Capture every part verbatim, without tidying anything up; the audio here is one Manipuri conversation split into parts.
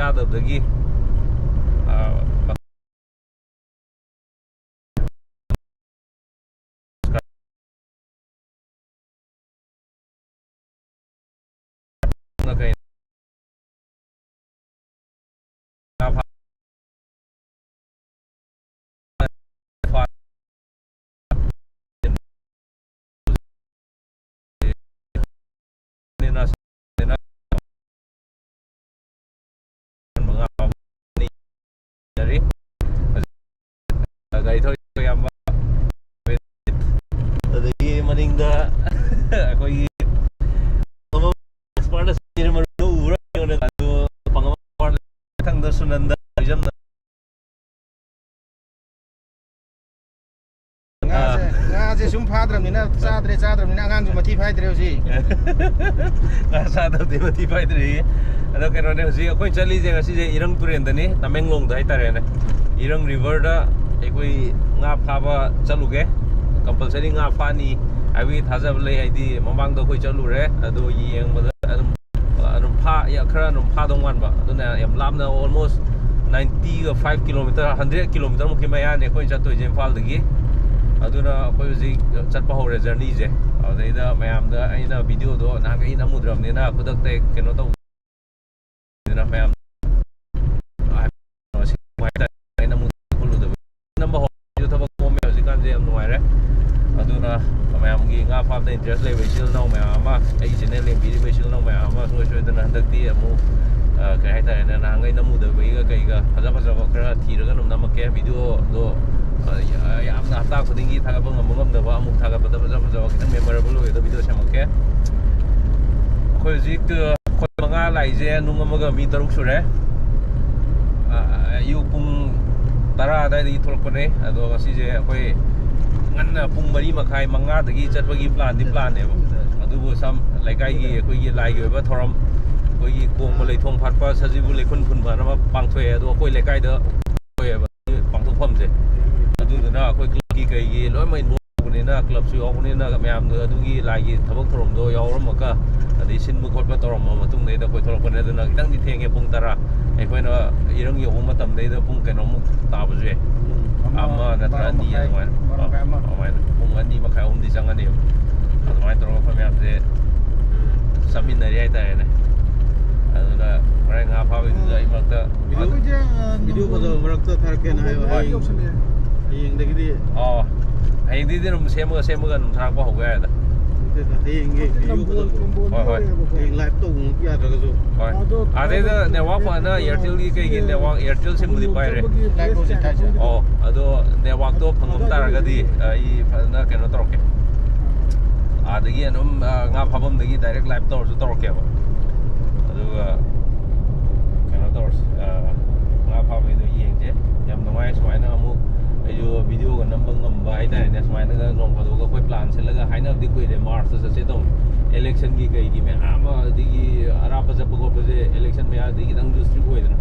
ꯆꯥꯗꯕꯗꯒꯤ, ꯑ, ꯀꯩ ꯒꯥꯔꯤ ꯊꯧꯔꯤꯕ ꯏꯌꯥꯝꯕ, ꯑꯗꯒꯤ ꯃꯅꯤꯡꯗ ꯑꯩꯈꯣꯏꯒꯤ ꯃꯔꯨꯞ ꯎꯕ꯭ꯔꯥ ꯌꯦꯡꯉꯨꯅꯦ, ꯑꯗꯨ ꯐꯪꯉꯕ ꯃꯊꯪꯗ ꯁꯨꯅꯟꯗ ꯂꯣꯏꯖꯝꯗ꯫ ꯉꯥꯁꯦ, ꯑꯥ꯫ ꯉꯥꯁꯦ ꯁꯨꯝ ꯐꯥꯗ꯭ꯔꯕꯅꯤꯅ, ꯆꯥꯗ꯭ꯔꯦ, ꯆꯥꯗ꯭ꯔꯕꯅꯤꯅ ꯑꯉꯥꯡꯁꯨ ꯃꯊꯤ ꯐꯥꯏꯗ꯭ꯔꯦ ꯍꯧꯖꯤꯛ꯫ ꯉꯥ ꯆꯥꯗꯕꯗꯤ ꯃꯊꯤ ꯐꯥꯏꯗ꯭ꯔꯤ꯫ ꯑꯗꯣ ꯀꯩꯅꯣꯅꯦ, ꯍꯧꯖꯤꯛ ꯑꯩꯈꯣꯏꯅ ꯆꯠꯂꯤꯁꯦ ꯉꯁꯤꯁꯦ ꯏꯔꯪ ꯇꯨꯔꯦꯟꯗꯅꯤ, ꯇꯃꯦꯡꯂꯣꯡꯗ ꯍꯥꯏꯇꯥꯔꯦꯅꯦ꯫ ꯏꯔꯪ river-ꯗ ꯑꯩꯈꯣꯏ ꯉꯥ ꯐꯥꯕ ꯆꯠꯂꯨꯒꯦ꯫ Compulsory ꯉꯥ ꯐꯥꯅꯤ ꯍꯥꯏꯕꯒꯤ ꯊꯥꯖꯕ ꯂꯩ, ꯍꯥꯏꯗꯤ ꯃꯃꯥꯡꯗ ꯑꯩꯈꯣꯏ ꯆꯠꯂꯨꯔꯦ, ꯑꯗꯣ ꯌꯦꯡꯕꯗ ꯑꯗꯨꯝ ꯑꯗꯨꯝ ꯐꯥ-, ꯌꯥ-, ꯈꯔ ꯑꯗꯨꯝ ꯐꯥꯗꯧ ꯃꯥꯟꯕ꯫ ꯑꯗꯨꯅ ꯌꯥꯝ ꯂꯥꯞꯅ, almost ninety-ꯒ five kilometre, hundred kilometre ꯃꯨꯛꯀꯤ ꯃꯌꯥꯅꯦ ꯑꯩꯈꯣꯏꯅ ꯆꯠꯇꯣꯏꯁꯦ ꯏꯝꯐꯥꯜꯗꯒꯤ꯫ ꯑꯗꯨꯅ ꯑꯩꯈꯣꯏ ꯍꯧꯖꯤꯛ ꯆꯠꯄ ꯍꯧꯔꯦ journey-ꯁꯦ꯫ ꯑꯗꯨꯗꯩꯗ ꯃꯌꯥꯝꯗ ꯑꯩꯅ video-ꯗꯣ ꯅꯍꯥꯟꯈꯩ ꯅꯝꯃꯨꯗ꯭ꯔꯕꯅꯤꯅ ꯈꯨꯗꯛꯇ ꯍꯦꯛ ꯀꯩꯅꯣ ꯇꯧꯗꯅ ꯃꯌꯥꯝ ꯅꯝꯕ ꯍꯧꯔꯛꯄꯁꯤꯁꯨ ꯊꯕꯛ ꯀꯣꯝꯃꯦ ꯍꯧꯖꯤꯛꯀꯥꯟꯁꯦ, ꯌꯥꯝ ꯅꯨꯡꯉꯥꯏꯔꯦ꯫ ꯑꯗꯨꯅ ꯃꯌꯥꯝꯒꯤ ꯉꯥ ꯐꯥꯕꯗ interest ꯂꯩꯕ ꯏꯆꯤꯜ ꯏꯅꯥꯎ ꯃꯌꯥꯝ ꯑꯃ, ꯑꯩꯒꯤ channel ꯌꯦꯡꯕꯤꯔꯤꯕ ꯏꯆꯤꯜ ꯏꯅꯥꯎ ꯃꯌꯥꯝ ꯑꯃ ꯁꯨꯡꯁꯣꯏ ꯁꯣꯏꯗꯅ ꯍꯟꯗꯛꯇꯤ ꯑꯃꯨꯛ, ꯑ, ꯀꯩ ꯍꯥꯏꯇꯥꯔꯦꯅꯦ, ꯅꯍꯥꯟꯈꯩ ꯅꯝꯃꯨꯗꯕꯒꯤꯒ ꯀꯩꯒ ꯐꯖ ꯐꯖꯕ ꯈꯔ ꯊꯤꯔꯒ ꯑꯗꯨꯝ ꯅꯝꯃꯛꯀꯦ꯫ Video-ꯗꯣ, ꯑ, ꯌꯥ-, ꯌꯥꯝꯅ ꯍꯞꯇꯥ ꯈꯨꯗꯤꯡꯒꯤ ꯊꯥꯒꯠꯄ ꯉꯝꯕ ꯉꯝꯗꯕ, ꯑꯃꯨꯛ ꯊꯥꯒꯠꯄꯗ ꯐꯖ ꯐꯖꯕ ꯈꯤꯇꯪ memorable ꯑꯣꯏꯒꯗꯕ video ꯁꯦꯝꯃꯛꯀꯦ꯫ ꯑꯩꯈꯣꯏ ꯍꯧꯖꯤꯛ, ꯑ, ꯑꯩꯈꯣꯏ ꯃꯉꯥ ꯂꯥꯛꯏꯁꯦ ꯅꯨꯡ ꯑꯃꯒ ꯃꯤ ꯇꯔꯨꯛ ꯁꯨꯔꯦ꯫ ꯑ, ꯑꯌꯨꯛ ꯄꯨꯡ ꯇꯔꯥ ꯑꯗꯨꯋꯥꯏꯗꯒꯤ ꯊꯣꯛꯂꯛꯄꯅꯦ꯫ ꯑꯗꯣ ꯉꯁꯤꯁꯦ ꯑꯩꯈꯣꯏ ꯉꯟꯅ ꯄꯨꯡ ꯃꯔꯤ ꯃꯈꯥꯏ, ꯃꯉꯥꯗꯒꯤ ꯆꯠꯄꯒꯤ plan-ꯗꯤ plan-ꯅꯦꯕ꯫ ꯑꯗꯨꯕꯨ ꯁꯝ ꯂꯩꯀꯥꯏꯒꯤ ꯑꯩꯈꯣꯏꯒꯤ ꯂꯥꯏꯒꯤ ꯑꯣꯏꯕ ꯊꯧꯔꯝ, ꯑꯩꯈꯣꯏꯒꯤ ꯀꯣꯡꯕ ꯂꯩꯊꯣꯡ ꯐꯥꯠꯄ, ꯁꯖꯤꯕꯨ ꯂꯩꯈꯨꯟ ꯐꯨꯟꯕ ꯍꯥꯏꯅ ꯑꯃ ꯄꯥꯡꯊꯣꯛꯑꯦ꯫ ꯑꯗꯣ ꯑꯩꯈꯣꯏ ꯂꯩꯀꯥꯏꯗ ꯑꯣꯏꯌꯦꯕ ꯄꯥꯡꯊꯣꯛꯐꯝꯁꯦ꯫ ꯑꯗꯨꯗꯨꯅ ꯑꯩꯈꯣꯏ club-ꯀꯤ ꯀꯩꯒꯤ ꯂꯣꯏꯅꯃꯛ involve ꯅꯤꯅ, ꯀ꯭ꯂꯕꯁꯨ ꯌꯥꯎꯕꯅꯤꯅ, ꯃꯌꯥꯝꯗꯣ ꯑꯗꯨꯒꯤ ꯂꯥꯏꯒꯤ ꯊꯕꯛ ꯊꯧꯔꯝꯗꯣ ꯌꯥꯎꯔꯝꯃꯒ, ꯑꯗꯩ ꯁꯤꯟꯕ ꯈꯣꯠꯄ ꯇꯧꯔꯝꯃ ꯃꯇꯨꯡꯗꯩꯗ ꯑꯩꯈꯣꯏ ꯊꯣꯛꯂꯛꯄꯅꯦ꯫ ꯑꯗꯨꯅ ꯈꯤꯇꯪꯗꯤ ꯊꯦꯡꯉꯦ, ꯄꯨꯡ ꯇꯔꯥ꯫ ꯑꯩꯈꯣꯏꯅ ꯏꯔꯪ ꯌꯧꯕ ꯃꯇꯝꯗꯩꯗ ꯄꯨꯡ ꯀꯩꯅꯣꯃꯨꯛ ꯇꯥꯕꯁꯨ ꯌꯥꯏ꯫ ꯄꯨꯡ ꯑꯃ, ꯑꯃ ꯅꯠꯇ꯭ꯔ ꯕꯥꯔꯣ ꯑꯅꯤ ꯃꯈꯥꯏ, ꯑꯗꯨꯃꯥꯏꯅ꯫ ꯕꯥꯔꯣ ꯃꯈꯥꯏ, ꯑꯃ꯫ ꯑꯗꯨꯃꯥꯏꯅ ꯄꯨꯡ ꯑꯅꯤ ꯃꯈꯥꯏ, ꯑꯍꯨꯝꯗꯤ ꯆꯪꯉꯅꯦꯕ꯫ ꯑꯗꯨꯃꯥꯏꯅ ꯇꯧꯔꯒ ꯑꯩꯈꯣꯏ ꯃꯌꯥꯝꯁꯦ ꯆꯠꯃꯤꯟꯅꯔꯤ ꯍꯥꯏꯇꯥꯔꯦꯅꯦ꯫ ꯑꯗꯨꯅ ꯍꯣꯔꯦꯟ ꯉꯥ ꯐꯥꯕꯩꯗꯨꯗ ꯑꯩ ꯃꯔꯛꯇ ꯑꯩꯈꯣꯏꯁꯦ, ꯑ, ꯚꯤꯗꯤꯑꯣ ꯅꯝꯕꯣꯜ, ꯐꯖꯕ ꯃꯔꯛꯇ ꯊꯥꯔꯛꯀꯦꯅ ꯍꯥꯏꯌꯣ, ꯅꯝꯕꯣꯜ ꯍꯌꯦꯡ꯫ ꯌꯧꯁꯜꯂꯛꯑꯦ꯫ ꯍꯌꯦꯡꯗꯒꯤꯗꯤ꯫ ꯑꯣ, ꯍꯌꯦꯡꯗꯒꯤꯗꯤ ꯑꯗꯨꯝ ꯁꯦꯝꯃꯒ, ꯁꯦꯝꯃꯒ ꯑꯗꯨꯝ ꯊꯥꯔꯛꯄ ꯍꯧꯕ ꯌꯥꯏꯗ꯫ ꯅꯠꯇꯦꯗ, ꯍꯌꯦꯡꯒꯤ ꯍꯧꯖꯤꯛ ꯚꯤꯗꯤꯑꯣ ꯅꯝꯕꯣꯜ, ꯐꯖꯕꯗꯣ꯫ ꯅꯝꯕꯣꯜ ꯍꯣꯏ, ꯍꯣꯏ꯫ ꯌꯧꯔꯦꯕꯀꯣ꯫ ꯍꯌꯦꯡ ꯂꯥꯏꯚ ꯇꯧꯕꯃꯛꯇꯤ ꯌꯥꯗ꯭ꯔꯒꯁꯨ꯫ ꯍꯣꯏ꯫ ꯑꯗꯣ ꯑꯗꯩꯗ ꯊꯥꯕ ꯅꯦꯠꯋꯥꯛ ꯐꯪꯉꯦ꯫ ꯐꯅ, ꯑꯦꯌꯥꯔꯇꯦꯜꯒꯤ ꯀꯩꯒꯤ ꯅꯦꯠꯋꯥꯛ, ꯑꯦꯌꯥꯔꯇꯦꯜ ꯁꯤꯝꯕꯨꯗꯤ ꯄꯥꯏꯔꯦ꯫ ꯂꯥꯏꯚ ꯇꯧꯁꯦ ꯊꯥꯏꯁꯦ꯫ ꯑꯣ, ꯑꯗꯣ ꯅꯦꯠꯋꯥꯛꯇꯣ ꯐꯪꯉꯝ ꯇꯥꯔꯒꯗꯤ ꯑꯩ ꯐꯖꯅ ꯀꯩꯅꯣ ꯇꯧꯔꯛꯀꯦ꯫ ꯑꯥꯗꯒꯤ ꯑꯗꯨꯝ, ꯑ, ꯉꯥ ꯐꯥꯐꯝꯗꯒꯤ ꯗꯥꯏꯔꯦꯛ ꯂꯥꯏꯚ ꯇꯧꯔꯁꯨ ꯇꯧꯔꯛꯀꯦꯕ꯫ ꯑꯗꯨꯒ ꯀꯩꯅꯣ ꯇꯧꯔꯁꯤ, ꯑ, ꯉꯥ ꯐꯥꯕꯩꯗꯣ ꯌꯦꯡꯁꯦ꯫ ꯌꯥꯝ ꯅꯨꯡꯉꯥꯏ ꯁꯨꯃꯥꯏꯅ ꯑꯃꯨꯛ ꯑꯩꯁꯨ ꯚꯤꯗꯤꯑꯣꯒ ꯅꯝꯕ ꯉꯝꯕ ꯍꯥꯏꯇꯥꯔꯦꯅꯦ꯫ ꯁꯨꯃꯥꯏꯅꯒ ꯅꯣꯡ ꯐꯥꯗꯣꯛꯒ ꯑꯩꯈꯣꯏ ꯄ꯭ꯂꯥꯟ ꯁꯤꯜꯂꯒ ꯍꯥꯏꯅꯕꯗꯤ ꯀꯨꯏꯔꯦ, ꯃꯥꯔꯁꯇ ꯆꯠꯁꯦ ꯇꯧꯅꯤ꯫ ꯏꯂꯦꯛꯁꯟꯒꯤ ꯀꯩꯒꯤ ꯃꯌꯥꯝ ꯑꯃ, ꯑꯗꯒꯤ ꯑꯔꯥꯞꯄ ꯆꯠꯄ ꯈꯣꯠꯄꯁꯦ ꯏꯂꯦꯛꯁꯟ ꯃꯌꯥꯗꯤ ꯈꯤꯇꯪꯁꯨ ꯏꯁꯇ꯭ꯔꯤꯛ ꯑꯣꯏꯗꯅ꯫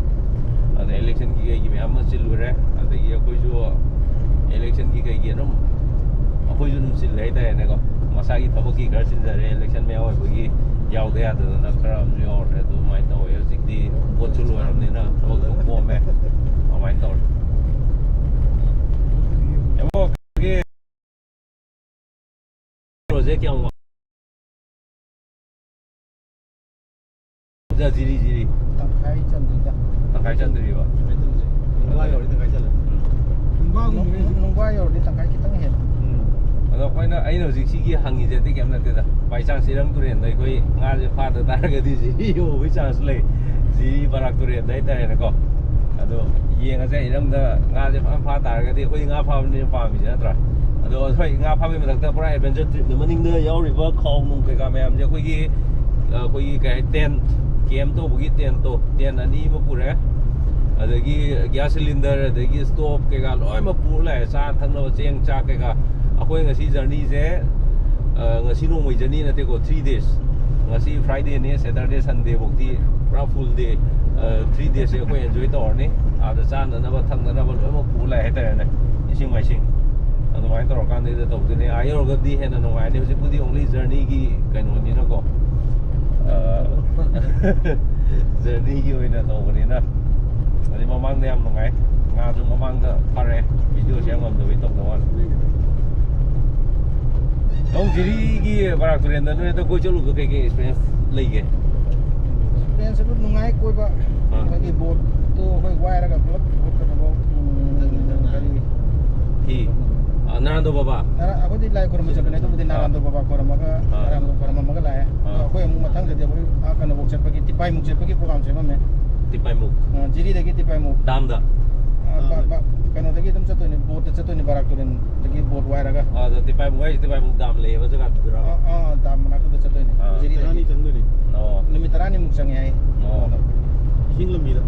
ꯑꯗ ꯏꯂꯦꯛꯁꯟꯒꯤ ꯀꯩꯒꯤ ꯃꯌꯥꯝ ꯑꯃ ꯆꯤꯜꯂꯨꯔꯦ꯫ ꯑꯗꯒꯤ ꯑꯩꯈꯣꯏꯁꯨ ꯏꯂꯦꯛꯁꯟꯒꯤ ꯀꯩꯒꯤ ꯑꯗꯨꯝ, ꯑꯩꯈꯣꯏꯁꯨ ꯑꯗꯨꯝ ꯆꯤꯜꯂꯦ ꯍꯥꯏꯇꯥꯔꯦꯅꯦꯀꯣ꯫ ꯃꯁꯥꯒꯤ ꯊꯕꯛꯀꯤ ꯈꯔ ꯆꯤꯟꯖꯔꯦ, ꯏꯂꯦꯛꯁꯟ ꯃꯌꯥ ꯑꯣꯏꯕꯒꯤ ꯌꯥꯎꯗ ꯌꯥꯗꯗꯅ ꯈꯔ ꯑꯃꯁꯨ ꯌꯥꯎꯔꯦ꯫ ꯑꯗꯨꯃꯥꯏꯅ ꯇꯧꯋꯦ꯫ ꯍꯧꯖꯤꯛꯇꯤ ꯄꯣꯠꯁꯨ ꯂꯣꯏꯔꯕꯅꯤꯅ ꯊꯕꯛꯇꯣ ꯀꯣꯝꯃꯦ꯫ ꯑꯗꯨꯃꯥꯏꯅ ꯇꯧꯔꯦ꯫ ꯏꯕꯣ, ꯀꯩꯅꯣꯒꯤ ꯄ꯭ꯔꯣꯖꯦꯛ ꯀꯌꯥꯝ ꯋꯥ-, ꯖꯤꯔꯤ, ꯖꯤꯔꯤ꯫ ꯇꯪꯈꯥꯏ ꯆꯟꯗ꯭ꯔꯤꯗ꯫ ꯇꯪꯈꯥꯏ ꯆꯟꯗ꯭ꯔꯤꯕ? ꯅꯨꯡꯕꯥ ꯌꯧꯔꯗꯤ ꯇꯪꯈꯥꯏ ꯆꯜꯂꯦ꯫ ꯎꯝ꯫ ꯅꯨꯡꯕꯥꯒꯨꯝꯕꯅꯦ꯫ ꯅꯨꯡꯕꯥ ꯌꯧꯔꯗꯤ ꯇꯪꯈꯥꯏ ꯈꯤꯇꯪ ꯍꯦꯜꯂꯦ꯫ ꯎꯝ꯫ ꯑꯗꯣ ꯑꯩꯈꯣꯏꯅ, ꯑꯩꯅ ꯍꯧꯖꯤꯛ ꯁꯤꯒꯤ ꯍꯪꯉꯤꯁꯦ ꯑꯇꯩ ꯀꯩꯝ ꯅꯠꯇꯦꯗ꯫ By chance ꯏꯔꯝ ꯇꯨꯔꯦꯟꯗ ꯑꯩꯈꯣꯏ ꯉꯥꯁꯦ ꯐꯥꯗ ꯇꯥꯔꯒꯗꯤ ꯖꯤꯔꯤ ꯌꯧꯕꯒꯤ chance ꯂꯩ꯫ ꯖꯤꯔꯤ ꯕꯔꯥꯛ ꯇꯨꯔꯦꯟꯗ ꯍꯥꯏꯇꯥꯔꯦꯅꯦꯀꯣ꯫ ꯑꯗꯣ ꯌꯦꯡꯉꯁꯦ, ꯏꯔꯝꯗ ꯉꯥꯁꯦ ꯐꯖꯅ ꯐꯥ ꯇꯥꯔꯒꯗꯤ, ꯑꯩꯈꯣꯏ ꯉꯥ ꯐꯥꯕꯅꯤꯅ ꯄꯥꯝꯃꯤꯁꯦ ꯅꯠꯇ꯭ꯔꯥ? ꯑꯗꯣ ꯍꯣꯏ, ꯉꯥ ꯐꯥꯕꯒꯤ ꯃꯊꯛꯇ ꯄꯨꯔꯥ adventure tripꯅꯤ꯫ ꯃꯅꯤꯡꯗ ꯌꯥꯎꯔꯤꯕ ꯈꯥꯎ ꯅꯨꯡ ꯀꯩꯀꯥ ꯃꯌꯥꯝꯁꯦ ꯑꯩꯈꯣꯏꯒꯤ, ꯑ, ꯑꯩꯈꯣꯏꯒꯤ ꯀꯩ ꯍꯥꯏ, tent, camp ꯇꯧꯕꯒꯤ tentꯇꯣ, tent ꯑꯅꯤ ꯑꯃ ꯄꯨꯔꯦ꯫ ꯑꯗꯒꯤ gas cylinder, ꯑꯗꯒꯤ stove ꯀꯩꯀꯥ ꯂꯣꯏꯅꯃꯛ ꯄꯨꯔ ꯂꯥꯛꯑꯦ꯫ ꯆꯥ ꯊꯛꯅꯕ ꯆꯦꯡ ꯆꯥꯛ ꯀꯩꯀꯥ꯫ ꯑꯩꯈꯣꯏ ꯉꯁꯤ journeyꯁꯦ, ꯑ, ꯉꯁꯤ ꯅꯣꯡꯃꯩ journey ꯅꯠꯇꯦꯀꯣ, three days꯫ ꯉꯁꯤ Fridayꯅꯦ, Saturday, Sunday ꯐꯥꯎꯗꯤ ꯄꯨꯔꯥ full day, ꯑ, three daysꯁꯦ ꯑꯩꯈꯣꯏ enjoy ꯇꯧꯔꯅꯤ꯫ ꯑꯥꯗ ꯆꯥꯅꯅꯕ ꯊꯛꯅꯅꯕ ꯂꯣꯏꯅꯃꯛ ꯄꯨꯔ ꯂꯥꯛꯑꯦ ꯍꯥꯏꯇꯥꯔꯦꯅꯦ, ꯏꯁꯤꯡ ꯃꯥꯏꯁꯤꯡ꯫ ꯑꯗꯨꯃꯥꯏꯅ ꯇꯧꯔꯀꯥꯟꯗꯩꯗ ꯇꯧꯗꯣꯏꯅꯦ꯫ ꯑꯥ ꯌꯧꯔꯒꯗꯤ ꯍꯦꯟꯅ ꯅꯨꯡꯉꯥꯏꯅꯤ꯫ ꯍꯧꯖꯤꯛꯄꯨꯗꯤ only journey ꯒꯤ ꯀꯩꯅꯣꯅꯤꯅꯀꯣ꯫ ꯑ, journey ꯒꯤ ꯑꯣꯏꯅ ꯇꯧꯕꯅꯤꯅ꯫ ꯑꯗꯩ ꯃꯃꯥꯡꯗ ꯌꯥꯝ ꯅꯨꯡꯉꯥꯏ꯫ ꯉꯥꯁꯨ ꯃꯃꯥꯡꯗ ꯐꯥꯔꯛꯑꯦ꯫ Video ꯁꯦꯝ ꯉꯝꯗꯕꯩ ꯇꯧꯗꯕ ꯋꯥꯅꯤ꯫ ꯅꯪ ꯖꯤꯔꯤꯒꯤ ꯕꯔꯥꯛ ꯇꯨꯔꯦꯟꯗ ꯅꯣꯏ ꯍꯟꯗꯛ ꯀꯣꯏ ꯆꯠꯂꯨꯕ ꯀꯩꯀꯩ experience ꯂꯩꯒꯦ? Experience ꯑꯗꯨ ꯅꯨꯡꯉꯥꯏ ꯀꯣꯏꯕ꯫ ꯑꯥ꯫ ꯑꯩꯈꯣꯏꯒꯤ boat ꯇꯣ ꯑꯩꯈꯣꯏ ꯋꯥꯏꯔꯒ ꯄꯨꯂꯞ boat ꯀꯩꯅꯣꯐꯧ, ꯎꯝ, ꯀꯔꯤ? ꯍꯤ꯫ ꯑ, ꯅꯥꯔꯥꯟꯗꯣ ꯕꯕꯥ? ꯅꯥꯔꯥ-, ꯑꯩꯈꯣꯏꯗꯤ ꯂꯥꯏ ꯈꯨꯔꯨꯝꯕ ꯆꯠꯄꯅꯦ, ꯑꯗꯨꯕꯨꯗꯤ ꯑꯥ꯫ ꯅꯥꯔꯥꯟꯗꯣ ꯕꯕꯥ ꯈꯨꯔꯨꯝꯃꯒ, ꯑꯥ꯫ ꯅꯥꯔꯥꯟꯗꯣ ꯈꯨꯔꯨꯝꯃꯝꯃꯒ ꯂꯥꯛꯑꯦ꯫ ꯑꯗꯣ ꯑꯥ꯫ ꯑꯩꯈꯣꯏ ꯑꯃꯨꯛ ꯃꯊꯪꯗꯗꯤ ꯑꯩꯈꯣꯏ, ꯑꯥ, ꯀꯩꯅꯣꯐꯧ ꯆꯠꯄꯒꯤ, ꯇꯤꯄꯥꯏꯃꯨꯛ ꯆꯠꯄꯒꯤ program ꯁꯦꯝꯃꯝꯃꯦ꯫ ꯇꯤꯄꯥꯏꯃꯨꯛ? ꯑꯥ, ꯖꯤꯔꯤꯗꯒꯤ ꯇꯤꯄꯥꯏꯃꯨꯛ꯫ Dam ꯗ? ꯑꯥ, ꯕ-, ꯕ-, ꯀꯩꯅꯣꯗꯒꯤ ꯑꯗꯨꯝ ꯆꯠꯇꯣꯏꯅꯦ, boat ꯇ ꯆꯠꯇꯣꯏꯅꯦ, ꯕꯔꯥꯛ ꯇꯨꯔꯦꯟꯗꯒꯤ boat ꯋꯥꯏꯔꯒ꯫ ꯑꯥ, ꯑꯗꯣ ꯇꯤꯄꯥꯏꯃꯨꯛ ꯍꯥꯏꯁꯦ ꯇꯤꯄꯥꯏꯃꯨꯛ dam ꯂꯩꯌꯦꯕ ꯖꯒꯥꯗꯨꯗꯔꯕ? ꯑꯥ, ꯑꯥ, dam ꯃꯅꯥꯛꯇꯨꯗ ꯆꯠꯇꯣꯏꯅꯦ, ꯑꯥ꯫ ꯖꯤꯔꯤꯗꯒꯤ꯫ ꯇꯔꯥꯅꯤ ꯆꯪꯗꯣꯏꯅꯦ꯫ ꯑꯣ꯫ ꯅꯨꯃꯤꯠ ꯇꯔꯥꯅꯤꯃꯨꯛ ꯆꯪꯉꯦ ꯍꯥꯏꯌꯦ꯫ ꯑꯣ꯫ ꯏꯁꯤꯡ ꯂꯝꯕꯤꯗ?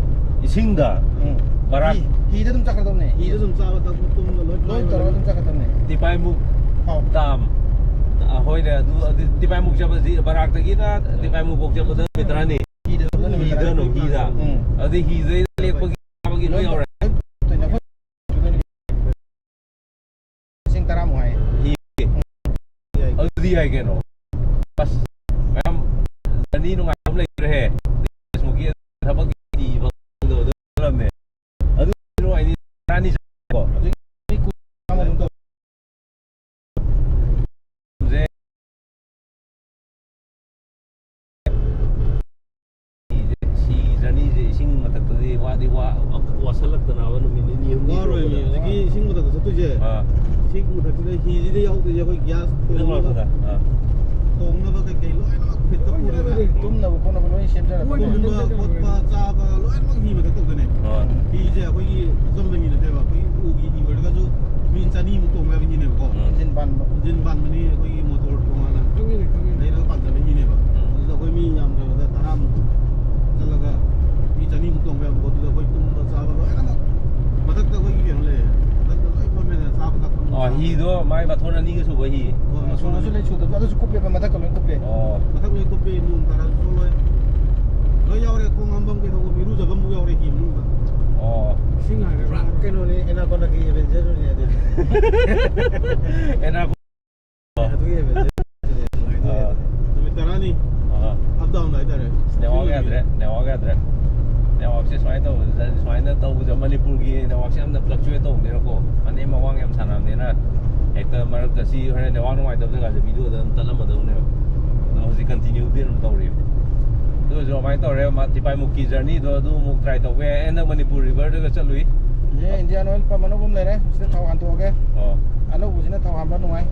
ꯎꯝ꯫ ꯕꯔꯥꯛ? ꯍꯤ, ꯍꯤꯗ ꯑꯗꯨꯝ ꯆꯠꯈ꯭ꯔꯗꯧꯅꯦ꯫ ꯍꯤꯗ ꯑꯗꯨꯝ ꯆꯥꯕ ꯊꯛꯄ ꯇꯨꯝꯕ ꯂꯣꯏ ꯂꯣꯏ ꯄꯥꯏꯔꯒ ꯇꯧꯔꯒ ꯑꯗꯨꯝ ꯆꯠꯈ꯭ꯔꯗꯧꯅꯦ꯫ ꯇꯤꯄꯥꯏꯃꯨꯛ ꯑꯥꯎ꯫ Dam꯫ ꯑ, ꯍꯣꯏꯅꯦ, ꯑꯗꯨ, ꯑꯗꯨ ꯇꯤꯄꯥꯏꯃꯨꯛ ꯆꯠꯄꯁꯤ, ꯕꯔꯥꯛꯇꯒꯤꯅ ꯇꯤꯄꯥꯏꯃꯨꯛ ꯐꯥꯎ ꯆꯠꯄꯗ ꯅꯨꯃꯤꯠ ꯇꯔꯥꯅꯤ꯫ ꯍꯤꯗ ꯆꯠꯄꯗ ꯅꯨꯃꯤꯠ ꯍꯤꯗ ꯇꯔꯥꯅꯤ꯫ ꯅꯣꯡ ꯍꯤꯗ꯫ ꯎꯝ꯫ ꯑꯗꯨꯗꯤ ꯍꯤꯗꯩꯗ ꯂꯦꯛꯄꯒꯤ ꯆꯥꯕꯒꯤ ꯂꯣꯏ ꯌꯥꯎꯔꯦ꯫ ꯂꯤꯁꯤꯡ ꯇꯔꯥꯃꯨꯛ ꯍꯥꯏꯌꯦ꯫ ꯍꯤ꯫ ꯑꯗꯨꯗꯤ ꯌꯥꯏ ꯀꯩꯅꯣ꯫ ꯑꯁ, ꯃꯌꯥꯝ journey ꯅꯨꯡꯉꯥꯏꯕ ꯑꯃ ꯂꯩꯇ꯭ꯔꯦꯍꯦ꯫ ꯊꯕꯛꯀꯤ ꯊꯤꯕ ꯐꯪꯗꯕꯗꯣ ꯈꯜꯂꯝꯃꯦ꯫ ꯑꯗꯨ ꯅꯨꯡꯉꯥꯏꯅꯤ, ꯇꯔꯥꯅꯤ ꯆꯠꯄꯀꯣ꯫ ꯍꯧꯖꯤꯛ ꯃꯤ ꯀꯨꯟ ꯃꯉꯥꯃꯨꯛ ꯇꯧ-, ꯁꯤ journey ꯁꯦ ꯏꯁꯤꯡ ꯃꯊꯛꯇꯗꯤ ꯋꯥꯗꯤ ꯋꯥ-, ꯋꯥꯁꯜꯂꯛꯇꯅꯕ ꯅꯨꯃꯤꯠ ꯅꯤꯅꯤ ꯍꯨꯝꯅꯤ ꯋꯥꯔꯣꯏꯃꯤ, ꯂꯩꯔꯨꯕꯗ꯫ ꯍꯧꯖꯤꯛꯀꯤ ꯏꯁꯤꯡ ꯃꯊꯛꯇ ꯆꯠꯇꯣꯏꯁꯦ꯫ ꯑꯥ꯫ ꯏꯁꯤꯡ ꯃꯊꯛꯁꯤꯗ ꯍꯤꯁꯤꯗ ꯌꯥꯎꯗꯣꯏꯁꯦ ꯑꯩꯈꯣꯏ gas ꯈꯤꯇꯪ ꯊꯣꯡꯅꯕ, ꯂꯥꯎꯔꯛꯄꯗ꯫ ꯑꯥ꯫ ꯊꯣꯡꯅꯕ ꯀꯩꯀꯩ ꯂꯣꯏꯅꯃꯛ ꯐꯤꯠꯇ ꯄꯨꯔꯦꯗꯅ꯫ ꯇꯨꯝꯅꯕ ꯈꯣꯠꯅꯕ ꯂꯣꯏ ꯁꯦꯝꯖꯔꯒ꯫ ꯇꯨꯝꯕ ꯈꯣꯠꯄ ꯆꯥꯕ ꯂꯣꯏꯅꯃꯛ ꯍꯤ ꯃꯊꯛ ꯇꯧꯗꯣꯏꯅꯦ꯫ ꯑꯥ꯫ ꯍꯤꯁꯦ ꯑꯩꯈꯣꯏꯒꯤ ꯑꯆꯝꯕ ꯍꯤ ꯅꯠꯇꯦꯕ, ꯑꯩꯈꯣꯏꯒꯤ ꯎꯒꯤ ꯍꯤ ꯑꯣꯏꯔꯒꯁꯨ ꯃꯤ ꯆꯅꯤꯃꯨꯛ ꯇꯣꯡꯕ ꯌꯥꯕ ꯍꯤꯅꯦꯕꯀꯣ꯫ ꯎꯝ꯫ Engine ꯄꯥꯟꯕ꯫ Engine ꯄꯥꯟꯕꯅꯤ, ꯑꯩꯈꯣꯏꯒꯤ motor ꯇꯣꯉꯥꯟꯅ ꯈꯪꯉꯤꯅꯦ, ꯈꯪꯉꯤꯅꯦ꯫ ꯂꯩꯔꯒ ꯄꯥꯟꯖꯕ ꯍꯤꯅꯦꯕ꯫ ꯎꯝ꯫ ꯑꯗꯨꯗ ꯑꯩꯈꯣꯏ ꯃꯤ ꯌꯥꯝꯗ꯭ꯔꯕꯗ ꯇꯔꯥꯃꯨꯛ ꯆꯠꯂꯒ ꯃꯤ ꯆꯅꯤꯃꯨꯛ ꯇꯣꯡꯕ ꯌꯥꯕ ꯄꯣꯠꯇꯨꯗ ꯑꯩꯈꯣꯏ ꯇꯨꯝꯕ ꯆꯥꯕ ꯂꯣꯏꯅꯃꯛ ꯃꯊꯛꯇ ꯑꯩꯈꯣꯏꯒꯤ ꯀꯩꯅꯣ ꯂꯩꯌꯦ꯫ ꯃꯊꯛꯇ ꯂꯣꯏ ꯐꯝꯃꯦꯗꯅ ꯆꯥꯕ ꯊꯛꯄ꯫ ꯑꯣ, ꯍꯤꯗꯣ ꯃꯥꯏ ꯃꯊꯣꯟ ꯑꯅꯤꯒ ꯁꯨꯕ ꯍꯤ꯫ ꯍꯣꯏ, ꯃꯊꯣꯟ ꯁꯨꯔꯁꯨ ꯑꯅꯤ꯫ ꯂꯩ, ꯁꯨꯗꯕꯁꯨ ꯑꯗꯨꯁꯨ ꯀꯨꯞꯄꯦꯕ, ꯃꯊꯛꯀ ꯂꯣꯏ ꯀꯨꯞꯄꯦ꯫ ꯑꯣ꯫ ꯃꯊꯛ ꯂꯣꯏ ꯀꯨꯞꯄꯦ, ꯅꯣꯡ ꯇꯥꯔꯁꯨ ꯆꯣꯠꯂꯣꯏ꯫ ꯂꯣꯏ ꯌꯥꯎꯔꯦ, ꯈꯣꯡ ꯍꯥꯝꯐꯝ ꯀꯩꯗꯧꯕꯝ, ꯏꯔꯨꯖꯐꯝꯕꯨ ꯌꯥꯎꯔꯦ ꯍꯤ ꯃꯅꯨꯡꯗ꯫ ꯑꯣ꯫ ꯏꯁꯤꯡ ꯍꯥꯏꯔꯦ꯫ ꯄꯨꯔꯥ ꯀꯩꯅꯣꯅꯦ꯫ ꯑꯦꯅꯥꯀꯣꯟꯗꯥꯒꯤ ꯑꯦꯚꯦꯟꯖꯔꯗꯨꯅꯦ ꯑꯗꯨꯗꯤ꯫ ꯑꯦꯅꯥꯀꯣꯟꯗꯥ꯫ ꯑꯗꯨꯒꯤ ꯑꯦꯚꯦꯟꯖꯔ꯫ ꯑꯥ꯫ ꯅꯨꯃꯤꯠ ꯇꯔꯥꯅꯤ ꯑꯥ꯫ ꯑꯞ ꯗꯥꯎꯟ ꯍꯥꯏꯇꯥꯔꯦ꯫ ꯅꯦꯠꯋꯥꯛ ꯌꯥꯗ꯭ꯔꯦ, ꯅꯦꯠꯋꯥꯛ ꯌꯥꯗ꯭ꯔꯦ꯫ ꯅꯦꯠꯋꯥꯛꯁꯦ ꯁꯨꯃꯥꯏꯅ ꯇꯧꯕꯁꯦ, ꯁꯨꯃꯥꯏꯅ ꯇꯧꯕꯁꯦ ꯃꯅꯤꯄꯨꯔꯒꯤ ꯅꯦꯠꯋꯥꯛꯁꯦ ꯌꯥꯝꯅ fluctuate ꯇꯧꯕꯅꯤꯅꯀꯣ, ꯑꯅꯦꯝ ꯑꯋꯥꯡ ꯌꯥꯝ ꯁꯥꯟꯅꯕꯅꯤꯅ ꯍꯦꯛꯇ ꯃꯔꯛꯇ ꯁꯤ ꯍꯣꯔꯦꯟ ꯅꯦꯠꯋꯥꯛ ꯅꯨꯡꯉꯥꯏꯇꯕ ꯖꯒꯥꯁꯦ ꯚꯤꯗꯤꯑꯣꯗ ꯑꯗꯨꯝ ꯇꯠꯂꯝꯃꯗꯧꯅꯦꯕ꯫ ꯑꯗꯣ ꯍꯧꯖꯤꯛ continue ꯗꯤ ꯑꯗꯨꯝ ꯇꯧꯔꯤꯕ꯫ ꯑꯗꯨ ꯑꯣꯏꯔꯁꯨ ꯑꯗꯨꯃꯥꯏꯅ ꯇꯧꯔꯦ꯫ ꯃꯥ ꯇꯤꯄꯥꯏꯃꯨꯛꯀꯤ journey ꯗꯣ ꯑꯗꯨ ꯑꯃꯨꯛ try ꯇꯧꯕ ꯌꯥꯏ꯫ ꯍꯟꯗꯛ ꯃꯅꯤꯄꯨꯔ river ꯗꯒ ꯆꯠꯂꯨꯏ꯫ ꯌꯦ, Indian Oil pump ꯑꯅꯧꯕ ꯑꯃ ꯂꯩꯔꯦ꯫ ꯁꯤꯗ ꯊꯥꯎ ꯍꯥꯟꯇꯣꯛꯑꯒꯦ꯫ ꯑꯣ꯫ ꯑꯅꯧꯕꯁꯤꯅ ꯊꯥꯎ ꯍꯥꯟꯕ ꯅꯨꯡꯉꯥꯏ꯫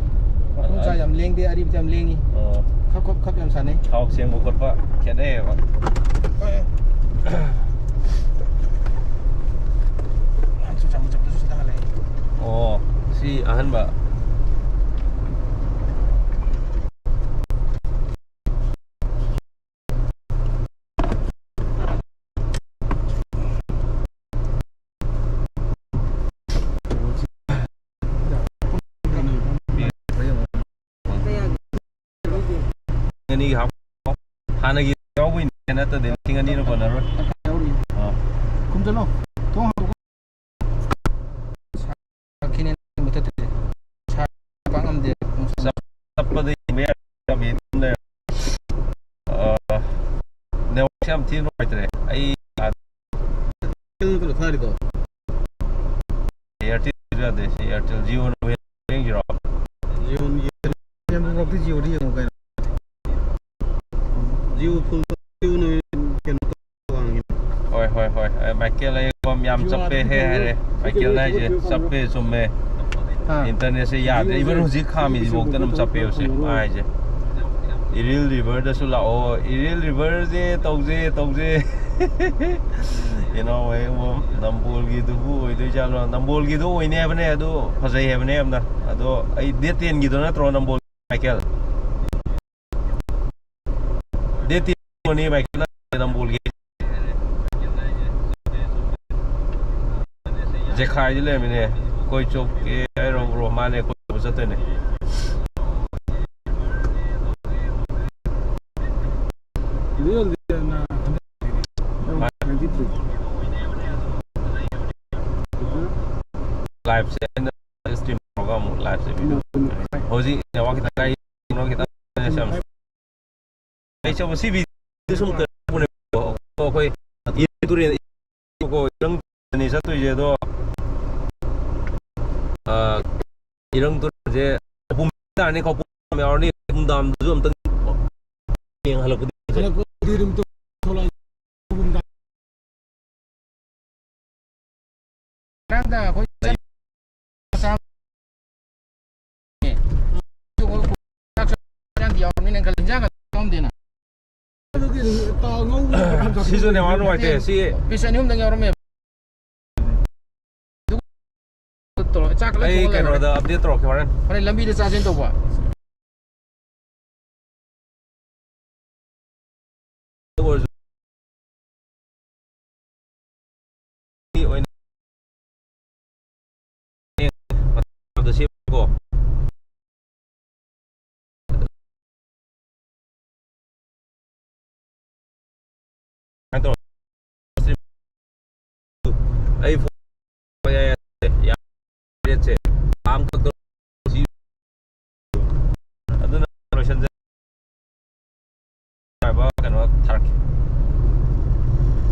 ꯃꯈꯣꯡ ꯑ-, ꯆꯥ ꯌꯥꯝ ꯂꯦꯡꯗꯦ, ꯑꯔꯤꯕꯗꯤ ꯌꯥꯝ ꯂꯦꯡꯉꯤ꯫ ꯑꯣ꯫ ꯈꯞ ꯈꯞ ꯈꯞ ꯌꯥꯝ ꯁꯥꯟꯅꯩ꯫ ꯊꯥꯎ ꯁꯦꯡꯕ ꯈꯣꯠꯄ ꯈꯦꯠꯅꯩꯌꯦꯕ꯫ ꯍꯣꯏ꯫ ꯆꯨꯔꯆꯥꯟꯄꯨꯔ ꯆꯠꯄꯗꯁꯨ ꯁꯤꯗ ꯍꯜꯂꯛꯑꯦ꯫ ꯑꯣ, ꯁꯤ ꯑꯍꯟꯕ꯫ ꯑꯅꯤꯒꯤ ꯍꯥꯞ-, ꯍꯥꯟꯅꯒꯤ ꯌꯥꯎꯕꯩꯅꯦ, ꯅꯠꯇ꯭ꯔꯗꯤ ꯂꯤꯁꯤꯡ ꯑꯅꯤꯅ ꯀꯣꯟꯅꯔꯣꯏ꯫ ꯌꯥꯎꯔꯤ꯫ ꯑꯥ꯫ ꯈꯨꯝꯖꯤꯜꯂꯣ꯫ ꯊꯣꯡ ꯍꯥꯡꯗꯣꯛꯑꯣ꯫ ꯁꯥꯈꯤꯅꯦ ꯃꯨꯊꯠꯇ꯭ꯔꯤꯁꯦ꯫ ꯁꯥ ꯄꯥꯛ ꯉꯝꯗꯦ꯫ ꯆꯞꯄꯗ ꯌꯦꯡꯕ ꯌꯥꯗꯦ, ꯌꯥꯝ ꯌꯦꯡ ꯂꯩꯔꯦ꯫ ꯑꯥ, ꯅꯦꯠꯋꯥꯛꯁꯦ ꯌꯥꯝ ꯊꯤꯅ ꯅꯨꯡꯉꯥꯏꯇ꯭ꯔꯦ꯫ ꯑꯩ ꯀꯩꯅꯣ ꯊꯥꯔꯤꯗꯣ? Airtel ꯌꯥꯗꯦ, ꯁꯤ Airtel, Jio ꯅ ꯌꯦꯡꯁꯤꯔꯣ? Jio ꯌꯦꯡ-, ꯌꯦꯡꯕꯃꯛꯇꯤ Jio ꯗꯤ ꯌꯦꯡꯉꯨ ꯀꯩꯅꯣ꯫ Jio full, Jio ꯅ ꯀꯩꯅꯣ ꯋꯥꯡꯉꯤ꯫ ꯍꯣꯏ, ꯍꯣꯏ, ꯍꯣꯏ꯫ ꯑꯦ, ꯃꯥꯏꯀꯦꯜ, ꯑꯩ ꯌꯥꯝ ꯆꯞꯄꯦ ꯍꯦ ꯍꯥꯏꯔꯦ꯫ ꯃꯥꯏꯀꯦꯜꯅ ꯍꯥꯏꯁꯦ ꯆꯞꯄꯦ, ꯆꯨꯝꯃꯦ꯫ ꯍꯥ? Internet ꯁꯦ ꯌꯥꯗ꯭ꯔꯦ꯫ Even ꯍꯧꯖꯤꯛ ꯈꯥꯝꯃꯤꯁꯤꯐꯥꯎꯗ ꯑꯗꯨꯝ ꯆꯞꯄꯦꯕꯁꯦ, ꯃꯥ ꯍꯥꯏꯁꯦ꯫ Aerial river ꯗꯁꯨ ꯂꯥꯛꯑꯣ꯫ Aerial river ꯁꯦ ꯇꯧꯁꯦ, ꯇꯧꯁꯦ꯫ ꯏꯅꯥꯎ ꯍꯣꯏ, ꯅꯝꯕꯣꯜꯒꯤꯗꯨꯕꯨ ꯑꯣꯏꯗꯣꯏꯖꯥꯠꯂꯣ? ꯅꯝꯕꯣꯜꯒꯤꯗꯣ ꯑꯣꯏꯅꯤ ꯍꯥꯏꯕꯅꯦ, ꯑꯗꯨ ꯐꯖꯩ ꯍꯥꯏꯕꯅꯦ ꯌꯥꯝꯅ꯫ ꯑꯗꯣ ꯑꯩ date ten ꯒꯤꯗꯣ ꯅꯠꯇ꯭ꯔꯣ, ꯅꯝꯕꯣꯜ ꯃꯥꯏꯀꯦꯜ? Date ten ꯅꯤ ꯃꯥꯏꯀꯦꯜ ꯅꯝꯕꯣꯜꯒꯤ꯫ ꯖꯦꯈꯥꯏꯗꯤ ꯂꯩꯔꯝꯃꯤꯅꯦ꯫ ꯑꯩꯈꯣꯏ ꯆꯣꯞꯀꯦ ꯍꯥꯏꯔꯣ, ꯕ꯭ꯔꯣ? ꯃꯥꯅꯦ, ꯑꯩꯈꯣꯏ ꯆꯠꯇꯣꯏꯅꯦ꯫ Twenty three. ꯂꯥꯏꯞꯁꯦ ꯑꯩꯅ ꯁ꯭ꯇ꯭ꯔꯤꯝ ꯇꯧꯔꯒ ꯑꯃꯨꯛ ꯂꯥꯏꯞꯁꯦ ꯚꯤꯗꯤꯑꯣ꯫ ꯍꯧꯖꯤꯛ ꯅꯦꯠꯋꯥꯛ ꯈꯤꯇꯪ ꯀꯥꯏ ꯈꯤꯇꯪ ꯑꯩꯁꯨ ꯁꯤ ꯚꯤꯗꯤꯑꯣ ꯁꯨꯝ ꯇꯧꯔꯛꯄꯅꯦ꯫ ꯑꯩꯈꯣꯏ ꯇꯨꯔꯦꯟ ꯀꯣ ꯏꯔꯪ ꯇꯨꯔꯦꯟꯅꯤ ꯆꯠꯇꯣꯏꯁꯦ ꯑꯗꯣ, ꯑ, ꯏꯔꯪ ꯇꯨꯔꯦꯟꯁꯦ ꯈꯧꯄꯨꯝ ꯇꯥꯔꯅꯤ, ꯈꯧꯄꯨꯝ ꯌꯥꯎꯔꯅꯤ, ꯈꯧꯄꯨꯝ ꯗꯥꯝꯗꯨꯁꯨ ꯑꯝꯇꯪ ꯌꯦꯡ ꯍꯜꯂꯛꯄꯗꯤ ꯐꯖꯩ꯫ ꯍꯜꯂꯛꯄꯗꯤ ꯑꯗꯨꯝ ꯊꯣꯛꯂꯛꯑꯅꯤ꯫ ꯈꯧꯄꯨꯝ ꯗꯥꯝ꯫ ꯉꯔꯥꯡꯗ ꯑꯩꯈꯣꯏ ꯆꯥꯛ ꯆꯥ-, ꯆꯥꯛ ꯆꯥ-, ꯌꯥꯎꯔꯕꯅꯤꯅ ꯈꯜꯂꯤ꯫ ꯏꯟꯖꯥꯡ ꯈꯛꯇ ꯌꯥꯎꯔꯝꯗꯦꯅ꯫ ꯑꯗꯨꯒꯤ ꯇꯥꯎ ꯉꯧꯕ ꯌꯥꯝ ꯁꯤꯁꯨ ꯅꯦꯠꯋꯥꯛ ꯅꯨꯡꯉꯥꯏꯇꯦ꯫ ꯁꯤ ꯄꯤꯁ ꯑꯅꯤ ꯑꯍꯨꯝꯗꯪ ꯌꯥꯎꯔꯝꯃꯦ꯫ ꯑꯗꯨ ꯇꯧꯔꯣ, ꯆꯥꯛ ꯂꯣꯏ ꯑꯩ ꯊꯣꯡꯉ ꯂꯩꯔꯦ꯫ ꯀꯩꯅꯣꯗ ꯑꯞꯗꯦꯠ ꯇꯧꯔꯛꯀꯦ ꯍꯣꯔꯦꯟ꯫ ꯍꯣꯔꯦꯟ ꯂꯝꯕꯤꯗ ꯆꯥꯁꯦꯅ ꯇꯧꯕ꯫ ꯑꯗꯨ ꯑꯣꯏꯔꯁꯨ ꯑꯣꯏꯅ ꯁꯦꯝꯃꯨꯀꯣ꯫ ꯁꯨꯃꯥꯏꯅ ꯇꯧꯔꯣ꯫ ꯑꯩ ꯐꯣꯟ ꯌꯥꯏ, ꯌꯥꯏ, ꯌꯥꯏ, ꯔꯦꯠꯁꯦ ꯊꯥ ꯑꯃꯈꯛꯇ ꯁꯤ-, ꯑꯗꯨꯅ ꯂꯣꯏꯁꯟꯖ-, ꯀꯩꯅꯣ ꯊꯥꯔꯛꯀꯦ꯫